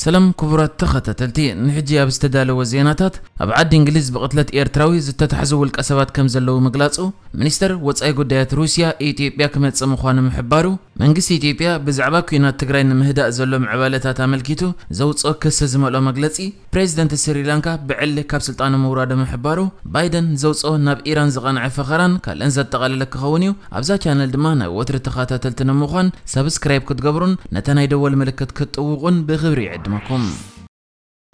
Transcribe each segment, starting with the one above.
ሰላም ክቡራት ተኸታተልቲ፣ ንሕጂ ኣብ ዝተዳለወ ዜናታት፣ ኣብ ዓዲ እንግሊዝ ብቕትለት ኤርትራዊ ዝተታሕዙ ውልቀ ሰባት ከም ዘለዉ ምግላጹ፣ ሚኒስተር ወጻኢ ጉዳያት ሩስያ ኢትዮጵያ ክመጽእ ምዃኑ ምሕባሩ፣ መንግስቲ ኢትዮጵያ ብዛዕባ ኲናት ትግራይ ንምህዳእ ዘሎ ምዕባለታት ኣመልኪቱ ዘውጽኦ ክሲ ዝመልኦ መግለጺ፣ ፕሬዚደንት ስሪላንካ ብዕሊ ካብ ስልጣኑ ምውራዱ ምሕባሩ፣ ባይደን ዘውጽኦ ናብ ኢራን ዝቐንዐ ፈኸራን ካልእን ዘጠቓለለ ክኸውን እዩ። ኣብዛ ቻነል ድማ ናይ ወትሪ ተኸታተልቲ ንምዃን ሳብስክራይብ ክትገብሩን ነታ ናይ ደወል ምልክት ክትጥውቑን ብኽብሪ ይዕድመኩም።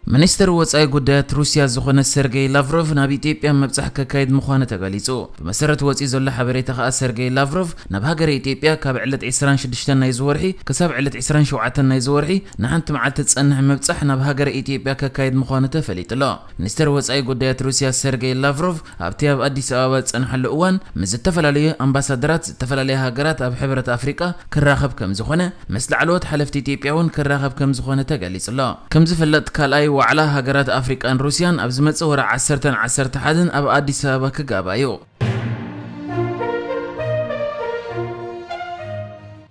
ሚኒስትር ወጻኢ ጉዳያት ሩስያ ዝኾነ ሰርጌይ ላቭሮቭ ናብ ኢትዮጵያ ምብጻሕ ከካይድ ምዃኑ ተገሊጹ። ብመሰረት ወጺኡ ዘሎ ሓበሬታ ከኣ ሰርጌይ ላቭሮቭ ናብ ሃገረ ኢትዮጵያ ካብ ዕለት ዕስራን ሽዱሽተን ናይዚ ወርሒ ክሳብ ዕለት ዕስራን ሸውዓተን ናይዚ ወርሒ ንሓንቲ መዓልቲ ዝጸንሕ ምብጻሕ ናብ ሃገረ ኢትዮጵያ ከካይድ ምዃኑ ተፈሊጡ ኣሎ። ሚኒስትር ወጻኢ ጉዳያት ሩስያ ሰርጌይ ላቭሮቭ ኣብቲ ኣብ ኣዲስ ኣበባ ዝጸንሓሉ እዋን ምስ ዝተፈላለዩ ኣምባሳደራት ዝተፈላለያ ሃገራት ኣብ ሕብረት ኣፍሪቃ ክራኸብ ከም ዝኾነ፣ ምስ ላዕለዎት ሓለፍቲ ኢትዮጵያ እውን ክራኸብ ከም ዝኾነ ተገሊጹ ኣሎ። ከም ዝፍለጥ ካልኣይ ዋዕላ ሃገራት ኣፍሪቃን ሩስያን ኣብ ዝመጽእ ወርሒ ዓሰርተን ዓሰርተ ሓደን ኣብ ኣዲስ ኣበባ ክጋባእ እዩ።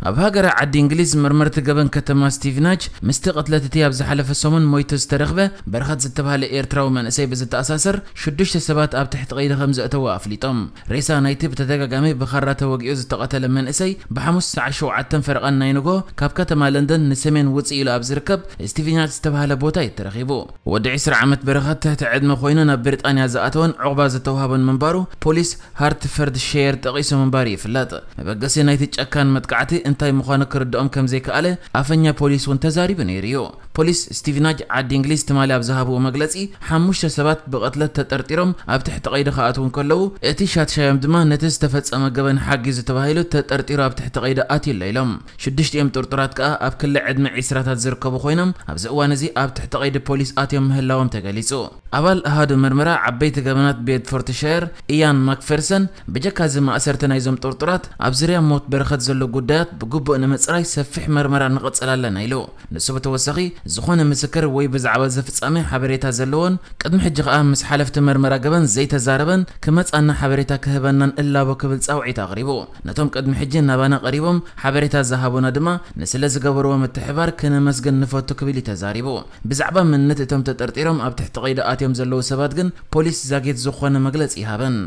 ኣብ ሃገረ ዓዲ እንግሊዝ መርመርቲ ገበን ከተማ ስቲቭናጅ ምስቲ ቅትለት እቲ ኣብ ዝሓለፈ ሰሙን ሞይቱ ዝተረኽበ በረኸት ዝተባህለ ኤርትራዊ መንእሰይ ብዝተኣሳሰር ሽዱሽተ ሰባት ኣብ ትሕቲ ቀይዲ ከም ዘእተዉ ኣፍሊጦም። ሬሳ ናይቲ ብተደጋጋሚ ብኻራ ተወጊኡ ዝተቐተለ መንእሰይ ብሓሙስ ሰዓት ሸውዓተን ፈረቓን ናይ ንጎ ካብ ከተማ ለንደን ንሰሜን ውጽእ ኢሉ ኣብ ዝርከብ ስቲቭናጅ ዝተባህለ ቦታ እዩ ተረኺቡ። ወዲ ዕስራ ዓመት በረኸት ትሕቲ ዕድመ ኮይኑ ናብ ብሪጣንያ ዝኣተወን ዕቑባ ዝተዋህቦን ምንባሩ ፖሊስ ሃርትፈርድሸየር ጠቒሱ ምንባሩ ይፍለጥ። መበገሲ ናይቲ ጨካን መጥቃዕቲ እንታይ ምዃኑ ክርድኦም ከም ዘይከኣለ ኣፈኛ ፖሊስ እውን ተዛሪቡ ነይሩ እዩ። ፖሊስ ስቲቭናጅ ዓዲ እንግሊዝ ትማሊ ኣብ ዝሃብዎ መግለጺ፣ ሓሙሽተ ሰባት ብቕትለት ተጠርጢሮም ኣብ ትሕቲ ቀይዲ ክኣትዉ እንከለዉ፣ እቲ ሻትሻዮም ድማ ነቲ ዝተፈጸመ ገበን ሓጊዙ ተባሂሉ ተጠርጢሩ ኣብ ትሕቲ ቀይዲ ኣትዩ ኣሎ ኢሎም። ሽዱሽቲኦም ጥርጡራት ከኣ ኣብ ክሊ ዕድመ ዒስራታት ዝርከቡ ኮይኖም፣ ኣብዚ እዋን እዚ ኣብ ትሕቲ ቀይዲ ፖሊስ ኣትዮም ምህላዎም ተገሊጹ። ኣባል ኣሃዱ መርመራ ዓበይቲ ገበናት ቤድፎርድሻየር ኢያን ማክፈርሰን፣ ብጀካ እዚ ማእሰርቲ ናይዞም ጥርጡራት፣ ኣብ ዝርያ ሞት በረኸት ዘሎ ጉዳያት ብግቡእ ንምጽራይ ሰፊሕ መርመራ ንቕጽል ኣለና ኢሉ። ንሱ ብተወሳኺ፣ ዝኾነ ምስክር ወይ ብዛዕባ እዚ ፍጻሜ ሓበሬታ ዘለዎን ቅድሚ ሕጂ ከኣ ምስ ሓለፍቲ መርመራ ገበን ዘይተዛረበን ክመጻና ሓበሬታ ክህበናን እላቦ ክብል ጻውዒት ኣቕሪቡ። ነቶም ቅድሚ ሕጂ ናባና ቀሪቦም ሓበሬታ ዝሃቡና ድማ ንስለ ዝገበርዎ ምትሕባር ክነመስግን ንፈቱ ክብል እዩ ተዛሪቡ። ብዛዕባ መንነት እቶም ተጠርጢሮም ኣብ ትሕቲ ቀይዲ ኣትዮም ዘለዉ ሰባት ግን ፖሊስ ዛጊት ዝኾነ መግለጺ ይሃበን።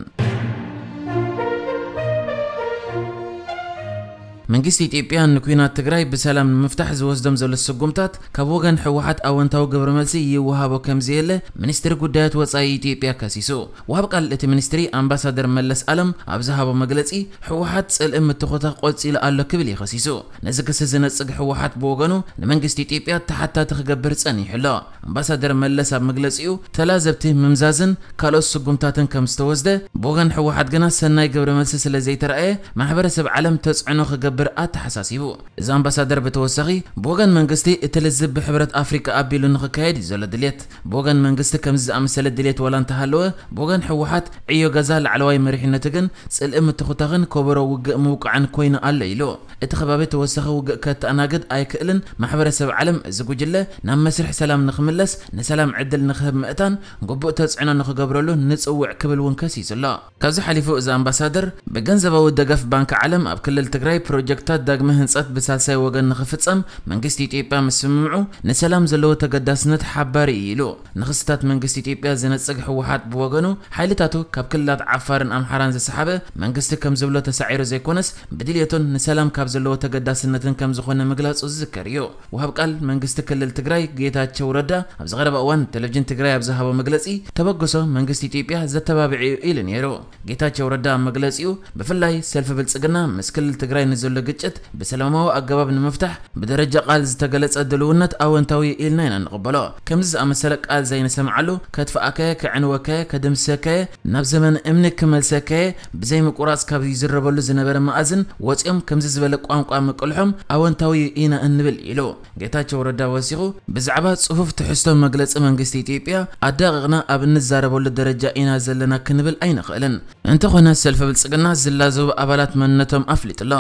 መንግስቲ ኢትዮጵያ ንኲናት ትግራይ ብሰላም ንምፍታሕ ዝወስዶም ዘሎ ስጉምታት ካብ ወገን ህወሓት ኣወንታዊ ግብረ መልሲ ይወሃቦ ከም ዘየለ ሚኒስትሪ ጉዳያት ወጻኢ ኢትዮጵያ ከሲሱ። ወሃብ ቃል እቲ ሚኒስትሪ ኣምባሳደር መለስ ኣለም ኣብ ዝሃቦ መግለጺ፣ ህወሓት ጽልኢ ምትኹታኽ ቆጺሉ ኣሎ ክብል እዩ ከሲሱ። ነዚ ክሲ ዝነጽግ ህወሓት ብወገኑ ንመንግስቲ ኢትዮጵያ ተሓታቲ ክገብር ጸኒሑ ኣሎ። ኣምባሳደር መለስ ኣብ መግለጺኡ፣ ተላዘብቲ ምምዛዝን ካልኦት ስጉምታትን ከም ዝተወስደ፣ ብወገን ህወሓት ግና ሰናይ ግብረ መልሲ ስለ ዘይተራእየ፣ ማሕበረሰብ ዓለም ተጽዕኖ ክገብር ኣተሓሳሲቡ። እዚ ኣምባሳደር ብተወሳኺ፣ ብወገን መንግስቲ እቲ ልዝብ ብሕብረት ኣፍሪካ ኣቢሉ ንኽካየድ እዩ ዘሎ ድልየት። ብወገን መንግስቲ ከምዚ ዝኣመሰለ ድልየት ዋላ እንተሃለወ፣ ብወገን ህወሓት ዕዮ ገዛ ላዕለዋይ መሪሕነቱ ግን ጽልኢ ምትኹታኽን ከበሮ ውግእ ምውቃዕን ኮይኑ ኣሎ ኢሉ። እቲ ከባቢ ተወሳኺ ውግእ ከተኣናግድ ኣይክእልን፣ ማሕበረሰብ ዓለም እዚ ጉጅለ ናብ መስርሕ ሰላም ንኽምለስ ንሰላም ዕድል ንኽህብ ምእታን ግቡእ ተጽዕኖ ንኽገብረሉ ንጽውዕ ክብል እውን ከሲሱ ኣሎ። ካብዚ ሓሊፉ እዚ ኣምባሳደር ብገንዘባዊ ደገፍ ባንኪ ዓለም ኣብ ክልል ትግራይ ፕሮጀክታት ዳግመ ህንፀት ብሳልሳይ ወገን ንኽፍጸም መንግስቲ ኢትዮጵያ ምስምምዑ ንሰላም ዘለዎ ተገዳስነት ሓባሪ እዩ ኢሉ። ንኽስታት መንግስቲ ኢትዮጵያ ዝነጽግ ህወሓት ብወገኑ ሓይልታቱ ካብ ክልላት ዓፋርን ኣምሓራን ዝሰሓበ መንግስቲ ከም ዝብሎ ተሳዒሩ ዘይኮነስ ብድልየቱን ንሰላም ካብ ዘለዎ ተገዳስነትን ከም ዝኾነ ምግላጹ ዝዝከር እዩ። ወሃብ ቃል መንግስቲ ክልል ትግራይ ጌታቸው ረዳ ኣብዚ ቀረባ እዋን ቴሌቪዥን ትግራይ ኣብ ዝሃቦ መግለጺ ተበግሶ መንግስቲ ኢትዮጵያ ዘተባብዕ እዩ ኢሉ ነይሩ። ጌታቸው ረዳ ኣብ መግለጺኡ ብፍላይ ሰልፊ ብልጽግና ምስ ክልል ትግራይ ንዘሎ ግጭት ብሰላማዊ ኣገባብ ንምፍታሕ ብደረጃ ቃል ዝተገለጸ ድልውነት ኣወንታዊ እዩ ኢልና ኢና ንቕበሎ። ከምዚ ዝኣመሰለ ቃል ዘይንሰምዓሉ፣ ከጥፍኣካየ፣ ከዕንወካየ፣ ከድምስሰካየ፣ ናብ ዘመን እምኒ ክመልሰካየ ብዘይ ምቁራጽ ካብ ይዝረበሉ ዝነበረ መኣዝን ወጺኦም ከምዚ ዝበለ ቋንቋ ምቅልሖም ኣወንታዊ እዩ ኢና እንብል ኢሉ። ጌታቸው ረዳ ወሲኹ፣ ብዛዕባ ጽፉፍ ትሕዝቶ መግለጺ መንግስቲ ኢትዮጵያ ኣዳቒቕና ኣብ እንዛረበሉ ደረጃ ኢና ዘለና ክንብል ኣይንኽእልን። እንተኾነ ሰልፊ ብልጽግና ዝላዘቡ ኣባላት መንነቶም ኣፍሊጡ ኣሎ።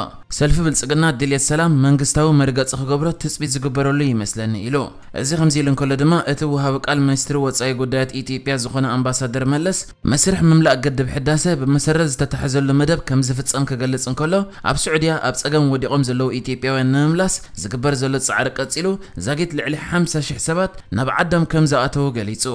ሰልፊ ብልጽግና ድልየት ሰላም መንግስታዊ መርገጺ ክገብሮ ትጽቢት ዝግበረሉ ይመስለኒ ኢሉ። እዚ ከምዚ ኢሉ እንከሎ ድማ እቲ ወሃቢ ቃል ሚኒስትሪ ወጻኢ ጉዳያት ኢትዮጵያ ዝኾነ ኣምባሳደር መለስ መስርሕ ምምላእ ግድብ ሕዳሰ ብመሰረት ዝተታሕዘሉ መደብ ከም ዝፍጸም ክገልጽ እንከሎ ኣብ ስዑድያ ኣብ ጸገም ወዲቖም ዘለዉ ኢትዮጵያውያን ንምምላስ ዝግበር ዘሎ ጻዕሪ ቀጺሉ ዛጊት ልዕሊ ሓምሳ ሽሕ ሰባት ናብ ዓዶም ከም ዝኣተዉ ገሊጹ።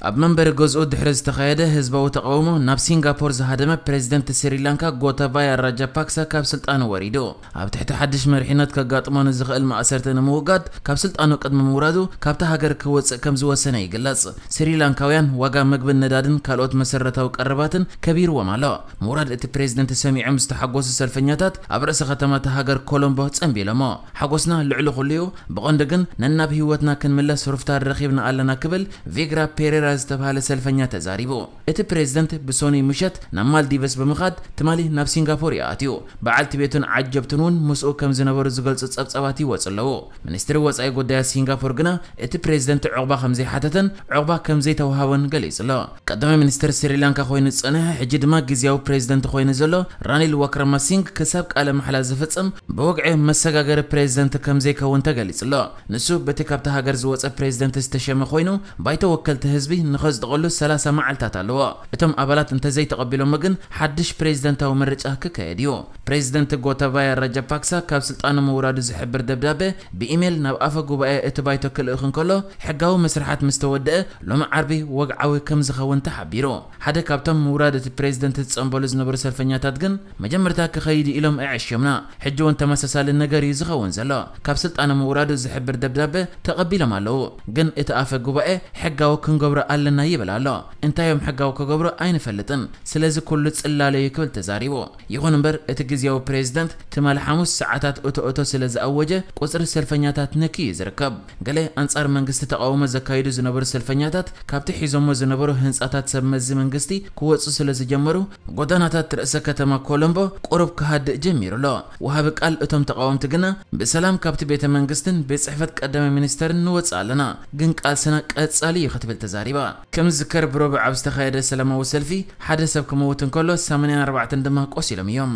ኣብ መንበሪ ገዝኡ ድሕሪ ዝተኻየደ ህዝባዊ ተቓውሞ ናብ ሲንጋፖር ዝሃደመ ፕሬዚደንት ስሪላንካ ጎታባያ ራጃፓክሳ ካብ ስልጣኑ ወሪዱ። ኣብ ትሕቲ ሓድሽ መሪሕነት ከጋጥሞ ንዝኽእል ማእሰርቲ ንምውጋድ ካብ ስልጣኑ ቅድሚ ምውራዱ ካብታ ሃገር ክወፅእ ከም ዝወሰነ ይግለጽ። ስሪላንካውያን ዋጋ ምግብን ነዳድን ካልኦት መሰረታዊ ቀረባትን ከቢርዎም ኣሎ። ምውራድ እቲ ፕሬዚደንት ሰሚዖም ዝተሓጎሱ ሰልፈኛታት ኣብ ርእሰ ከተማ እታ ሃገር ኮሎምቦ ጸንቢሎሞ። ሓጎስና ልዕሊ ኩሉ እዩ፣ ብቐንዱ ግን ነናብ ህይወትና ክንምለስ ሩፍታ ረኺብና ኣለና ክብል ቪግራ ፔሬራ ዝተባህለ ሰልፈኛ ተዛሪቡ። እቲ ፕሬዚደንት ብሶኑይ ምሸት ናብ ማልዲቭስ ብምኻድ ትማሊ ናብ ሲንጋፖር እዩ ኣትዩ። በዓልቲ ቤቱን ዓጀብቱን እውን ምስኡ ከም ዝነበሩ ዝገልጹ ጸብጻባት ይወጹ ኣለዉ። ሚኒስትሪ ወጻኢ ጉዳያት ሲንጋፖር ግና እቲ ፕሬዚደንት ዑቕባ ከም ዘይሓተተን ዑቕባ ከም ዘይተዋሃቦን ገሊጹ ኣሎ። ቀዳማይ ሚኒስትር ስሪላንካ ኮይኑ ዝጸንሐ ሕጂ ድማ ግዝያዊ ፕሬዚደንት ኮይኑ ዘሎ ራኒል ዋክራማሲንግ ክሳብ ቃለ ማሕላ ዝፍጽም ብወግዒ መሰጋገሪ ፕሬዚደንት ከም ዘይከውን ተገሊጹ ኣሎ። ንሱ በቲ ካብታ ሃገር ዝወጸ ፕሬዚደንት ዝተሸመ ኮይኑ ባይቶ ወከልቲ ህዝቢ ንኸጽድቐሉ ሰላሳ መዓልታት ኣለዎ። እቶም ኣባላት እንተዘይተቐቢሎሞ ግን ሓድሽ ፕሬዚደንታዊ ምርጫ ክካየድ እዩ። ፕሬዚደንት ጎታባያ ራጃፓክሳ ካብ ስልጣኑ ምውራዱ ዝሕብር ደብዳበ ብኢሜል ናብ ኣፈ ጉባኤ እቲ ባይቶ ክልእኽ እንከሎ ሕጋዊ መስርሓት ምስ ተወደአ ሎሚ ዓርቢ ወግዓዊ ከም ዝኸውን ተሓቢሩ። ሓደ ካብቶም ምውራድ እቲ ፕሬዚደንት ዝጸንበሉ ዝነበሩ ሰልፈኛታት ግን መጀመርታ ክኸይድ ኢሎም ኣዕሽዮምና፣ ሕጂ እውን ተመሳሳሊ ነገር እዩ ዝኸውን ዘሎ። ካብ ስልጣኑ ምውራዱ ዝሕብር ደብዳበ ተቐቢሎም ኣለዉ፣ ግን እቲ ኣፈ ጉባኤ ሕጋዊ ክንገብሮ ኣለና ይብል ኣሎ። እንታይ እዮም ሕጋዊ ክገብሮ ኣይንፈልጥን፣ ስለዚ ኩሉ ጽላለ እዩ ክብል ተዛሪቡ። ይኹን እምበር እቲ ግዝያዊ ፕሬዚደንት ትማሊ ሓሙስ ሰዓታት እቶ እቶ ስለ ዝኣወጀ ቁጽሪ ሰልፈኛታት ንኪ እዩ ዝርከብ። ገለ ኣንጻር መንግስቲ ተቓውሞ ዘካይዱ ዝነበሩ ሰልፈኛታት ካብቲ ሒዞሞ ዝነበሩ ህንጻታት ሰብ መዚ መንግስቲ ክወጹ ስለ ዝጀመሩ ጎዳናታት ርእሰ ከተማ ኮሎምቦ ቁሩብ ክሃድእ ጀሚሩ ኣሎ። ወሃቢ ቃል እቶም ተቓወምቲ ግና ብሰላም ካብቲ ቤተ መንግስትን ቤት ጽሕፈት ቀዳማይ ሚኒስተርን ንወጽእ ኣለና፣ ግን ቃልስና ቀጻሊ እዩ ክትብል ተዛሪባ። ከም ዝዝከር ብረቡዕ ኣብ ዝተኻየደ ሰላማዊ ሰልፊ ሓደ ሰብ ክመውት እንከሎ ሰማንያን ኣርባዕተን ድማ ቆሲሎም እዮም።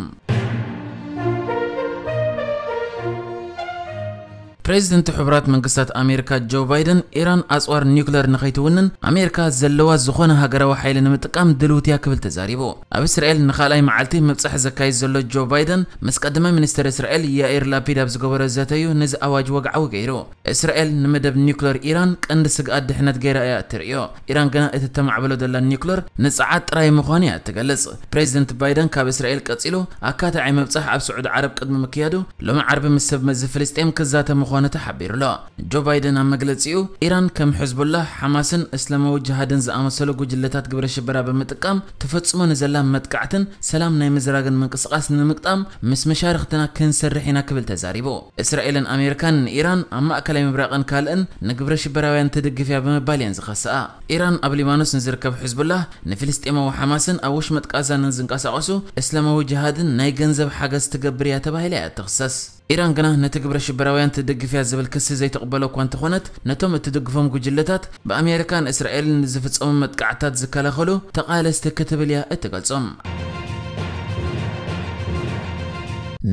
ፕሬዚደንት ሕቡራት መንግስታት ኣሜሪካ ጆ ባይደን ኢራን ኣጽዋር ኒውክለር ንኸይትውንን ኣሜሪካ ዘለዋ ዝኾነ ሃገራዊ ሓይሊ ንምጥቃም ድልውቲ እያ ክብል ተዛሪቡ። ኣብ እስራኤል ንኻልኣይ መዓልቲ ምብጻሕ ዘካይድ ዘሎ ጆ ባይደን ምስ ቀዳማይ ሚኒስትር እስራኤል ያኢር ላፒድ ኣብ ዝገበሮ ዘተዩ ነዚ ኣዋጅ ወግዓዊ ገይሩ። እስራኤል ንመደብ ኒውክለር ኢራን ቀንዲ ስግኣት ድሕነት ገይራ እያ እትርእዮ። ኢራን ግና እቲ ተማዕብሎ ዘላ ኒውክለር ንጸዓት ጥራይ ምዃኑ እያ እትገልጽ። ፕሬዚደንት ባይደን ካብ እስራኤል ቀጺሉ ኣካታዒ ምብጻሕ ኣብ ስዑዲ ዓረብ ቅድሚ ምክያዱ ሎሚ ዓርቢ ምስ ሰብ መዚ ፍልስጤም ክዛተ ምዃኑ ተሓቢሩ ኣሎ። ጆ ባይደን ኣብ መግለጺኡ ኢራን ከም ሕዝቡላህ፣ ሓማስን እስላማዊ ጅሃድን ዝኣመሰሉ ጉጅለታት ግብረ ሽበራ ብምጥቃም ትፈጽሞ ንዘላ መጥቃዕትን ሰላም ናይ ምዝራግን ምንቅስቓስ ንምግጣም ምስ መሻርኽትና ክንሰርሕ ኢና ክብል ተዛሪቡ። እስራኤልን ኣሜሪካን ንኢራን ኣብ ማእከላይ ምብራቕን ካልእን ንግብረ ሽበራውያን ትድግፍ እያ ብምባል እየን ዝኸስኣ። ኢራን ኣብ ሊባኖስ ንዝርከብ ሕዝቡላህ፣ ንፍልስጤማዊ ሓማስን ኣብ ወሽመጥ ቃዛ ንዝንቀሳቐሱ እስላማዊ ጅሃድን ናይ ገንዘብ ሓገዝ ትገብር እያ ተባሂላ እያ እትኽሰስ። ኢራን ግና ነቲ ግብረ ሽበራውያን ትድግፍ እያ ዝብል ክሲ ዘይትቕበሎ እኳ እንተኾነት፣ ነቶም እትድግፎም ጉጅለታት ብኣሜሪካን እስራኤልን ንዝፍጸሙ መጥቃዕትታት ዝከላኸሉ ተቓለስቲ ክትብል እያ እትገልጾም።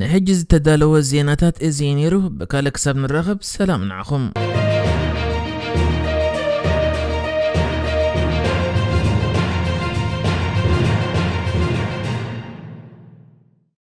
ንሕጂ ዝተዳለወ ዜናታት እዚ እዩ ነይሩ። ብካልእ ክሳብ ንራኸብ ሰላም ንዓኹም።